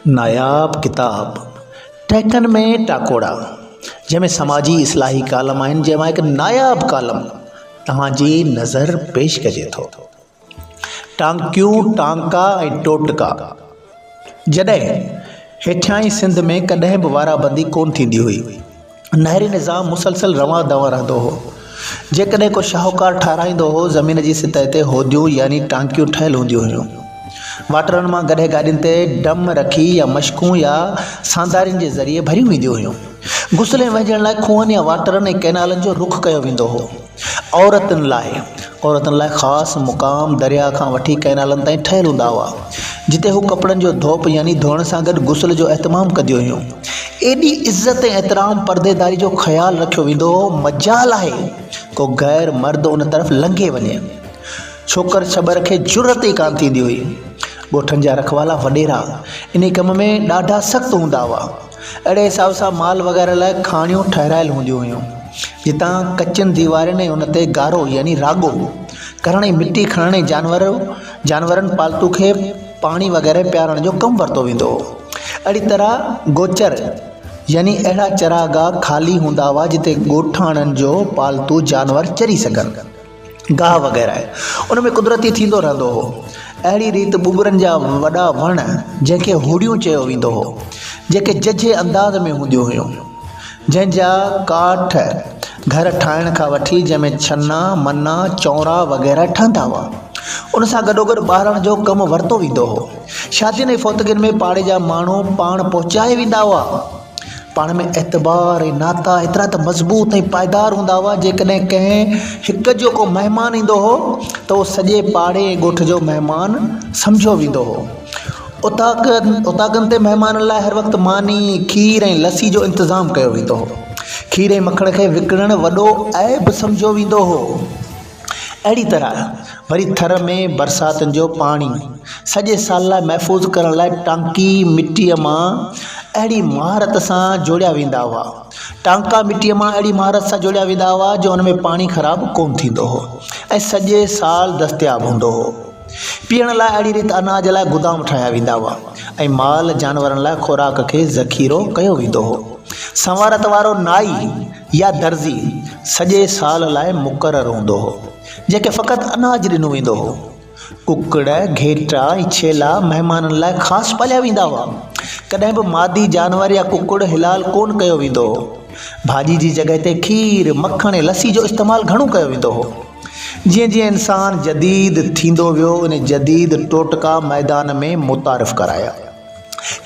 ناياب ڪتاب ٽهڪن ۾ ٽاڪوڙا جنهن ۾ سماجي اصلاحي ڪالم آهن جنهن مان هڪ ناياب ڪالم توهان جي نظر پيش ڪجي ٿو. ٽانڪيون، ٽانڪا ۽ ٽوٽڪا جڏهن هيٺيائين سنڌ ۾ ڪڏهن به وارابندي ڪونه ٿيندي هئي. نهري نظام مسلسل روان دوان رهندو هو. جيڪڏهن ڪو شاهوڪار ٺهرائيندو هو، زمين جي سطح تي هوديون يعني ٽانڪيون ٺهيل هونديون هيون. واٽرن مان گڏهه گاڏين تي ڊم رکي يا مشڪون يا ساندارين جي ذريعي ڀريون وينديون هيون. غسل ۽ وهنجڻ لاء کوهن يا واٽرن ۽ ڪئنالن جو رخ ڪيو ويندو هو. عورتن لاء عورتن لاء خاص مقام درياهه کان وٺي ڪئنالن تائين ٺهيل هوندا هئا، جتي هو ڪپڙن جو ڌوپ يعني ڌوئڻ سان گڏ غسل جو اهتمام ڪنديون هيون. ايڏي عزت ۽ احترام پرديداري جو خيال رکيو ويندو هو، مجال آهي ڪو غير مرد ان طرف لنگهي وڃي. ڇوڪر ڇٻر کي جرئت ئي ڪانه ٿيندي هئي. ڳوٺن جا رکوالا وڏيرا انهي ڪم ۾ ڏاڍا سخت هوندا هئا. اهڙي حساب سان مال وغيره لاء کاڻيون ٺهرايل هونديون هيون، جتان ڪچين ديوارين ۽ ان تي گارو يعني راڳو ڪرڻ ۽ مٽي کڻڻ ۽ جانور جانورن پالتو کي پاڻي وغيره پيارڻ جو ڪم ورتو ويندو هو. اهڙي طرح گوچر يعني اهڙا چراگاهه خالي هوندا هئا جتي ڳوٺاڻن جو پالتو جانور چري سگهن. گاهه وغيره ان ۾ قدرتي ٿيندو رهندو هو. اهڙي ريت ٻٻرن جا وڏا وڻ جنهن کي هوڙيون چيو ويندو هو، جيڪي ججهي انداز ۾ هونديون هيون، جنهن جا ڪاٺ گهر ٺاهڻ کان وٺي جنهن ۾ ڇنا، منا، چونرا وغيره ٺهندا هئا. ان سان گڏوگڏ ٻارڻ جو ڪم ورتو ويندو هو. شادين ۽ فوتگين ۾ پاڙي جا ماڻهو پاڻ پهچائي ويندا هئا. پاڻ ۾ اعتبار ۽ ناتا ايترا ته مضبوط ۽ پائيدار هوندا هئا، جيڪڏهن ڪنهن هڪ جو ڪو مهمان ايندو هو ته اهو سڄي پاڙي ۽ ڳوٺ جو مهمان سمجهيو ويندو هو. اوطاق اوطاقن تي مهمانن لاء هر وقت ماني، کير ۽ لسي جو انتظام ڪيو ويندو هو. کير ۽ مکڻ کي وڪڻڻ وڏو عيب سمجهيو ويندو هو. اهڙي طرح وري ٿر ۾ برساتن جو پاڻي سڄي سال لاء محفوظ ڪرڻ لاء ٽانڪي مٽيء مان اهڙي مهارت سان جوڙيا ويندا هئا. ٽانڪا مٽيء مان اهڙي مهارت سان جوڙيا ويندا هئا جو ان ۾ پاڻي خراب ڪونه ٿيندو هو ۽ سڄي سال دستياب هوندو هو. پيئڻ لاء اهڙي ريت اناج لاء گدام ٺاهيا ويندا هئا ۽ مال جانورن لاء خوراڪ کي ذخيرو ڪيو ويندو هو. سنوارت وارو نائي يا درزي سڄي سال لاء مقرر هوندو هو، جنهن کي فقط اناج ڏنو ويندو هو. ڪڪڙ، گهيٽا ۽ ڇيلا مهمانن لاء خاص پاليا ويندا هئا. ڪڏهن به مادي جانور يا ڪڪڙ حلال ڪونه ڪيو ويندو هو. ڀاڄي جي جڳهه تي کير، مکڻ ۽ لسي جو استعمال گهڻو ڪيو ويندو هو. جيئن جيئن انسان جديد ٿيندو ويو، ان جديد ٽوٽڪا ميدان ۾ متعارف ڪرايا.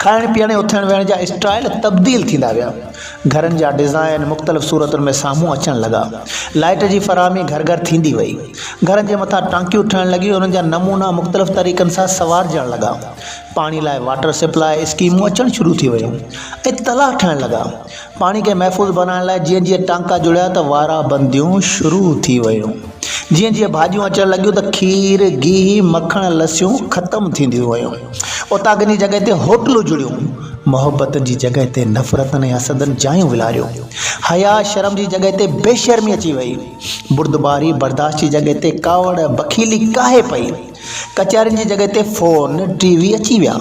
کائڻ پيئڻ ۽ اٿڻ ويهڻ جا اسٽائل تبديل ٿيندا ويا. گهرن جا ڊزائين مختلف صورتن ۾ سامهون اچڻ لڳا. لائيٽ جي فراهمي گهر گهر ٿيندي وئي. گهرن جي مٿان ٽانڪيون ٺهڻ لڳيون ۽ انهن جا نمونا مختلف طريقن سان سنوارجڻ لڳا. پاڻي لاء واٽر سپلاء اسڪيمون اچڻ شروع ٿي ويون ۽ تلاء ٺهڻ لڳا. پاڻي کي محفوظ بنائڻ لاء جيئن جيئن ٽانڪا جڙيا ته وارا بنديون شروع ٿي ويون. جيئن جيئن ڀاڄيون اچڻ لڳيون ته کير، گيهه، مکڻ، لسيون ختم ٿينديون ويون. اوطاقن جي جڳهه تي هوٽلون جڙيون. محبتن جي جڳهه تي نفرتن ۽ حسدن جايون ولاريون. حياء شرم جي جڳهه تي بي شرمي اچي وئي. بردباري، برداشت جي جڳهه تي ڪاوڙ، بخيلي ڪاهي پئي. ڪچهرين جي جڳهه تي فون، ٽي وي اچي ويا.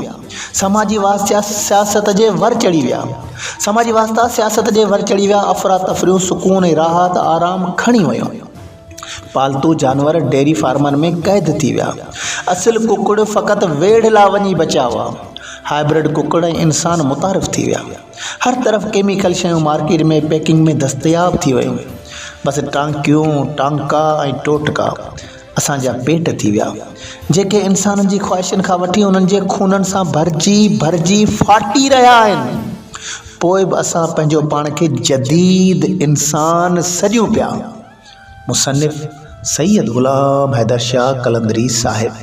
سماجي واسطا سياست جي ور چڙهي ويا. سماجي واسطا سياست جي ور چڙهي ويا. افراتفريون سڪون ۽ راحت آرام کڻي ويون. پالتو جانور ڊيري فارمن ۾ قيد ٿي ويا. اصل ڪڪڙ فقط ويڙهه لا وڃي بچيا هئا. هائبرڊ ڪڪڙ ۽ انسان متعارف ٿي ويا. هر طرف ڪيميڪل شيون مارڪيٽ ۾ پيڪنگ ۾ دستياب ٿي ويون. بس ٽانڪيون، ٽانڪا ۽ ٽوٽڪا. اسان جا پيٽ ٿي ويا، جيڪي انسانن جي خواهشن کان وٺي انهن جي خونن سان ڀرجي ڀرجي ڦاٽي رهيا آهن، پوء به اسان پنهنجو پاڻ کي جديد انسان سڏيون پيا. مصنف، سيد غلام حيدر شاهه قلندري صاحب.